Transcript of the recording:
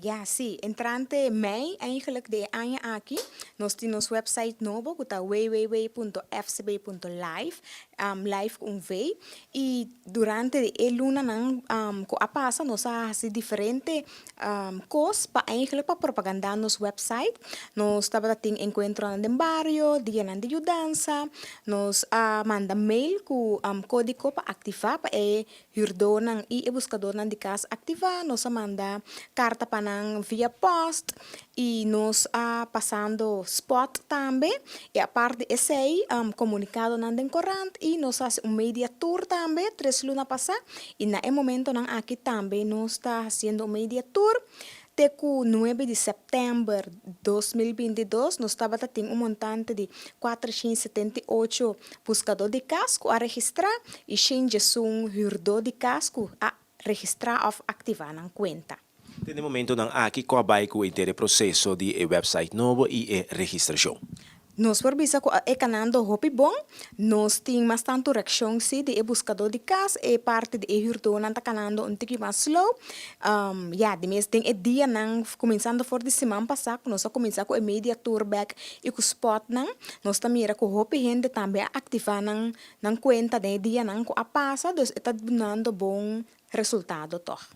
Ja, si. Entrante mei eigenlijk di e aña aki, nos tin nos website nobo, ku ta www.fcb.live, live ku un V. I durante e lunanan ku a pasa, nos a hasi diferente kos pa eigenlijk pa propagandá nos website. Nos tabatin enkuentronan den bario, dianan di yudansa, nos a manda mail ku kódigo pa aktivá pa e hürdónan i e buskadónan di kas aktivá, nos a manda karta pa nan via pòst i nos a pasando spòt tambe i aparte di esei komunikadonan den korant i nos a hasi un media tour tambe 3 luna pasá i na e momentonan aki tambe nos ta hasiendo un media tour te ku 9 di sèptèmber 2022. Nos tabatin un montante di 478 buskadó di kas ku a registrá i 101 hürdó di kas ku a registrá òf aktivá nan kuenta. Den e momentonan aki, kon a bai ku e proseso di e website nobo i e registrashon? Nos por bisa ku e kanando hopi bon, nos tin mas tantu reakshon si di e buskadó di kas, e parti di e hürdónan ta kanando un tiki mas slow. Ja, di mes den e dianan kuminsando for di siman pasá, nos a kuminsá ku e media tour back i ku spotnan, nos ta mira ku hopi hende tambe a aktivá nan kuenta den e dianan ku a pasa, dus e ta dunando bon resultado toch.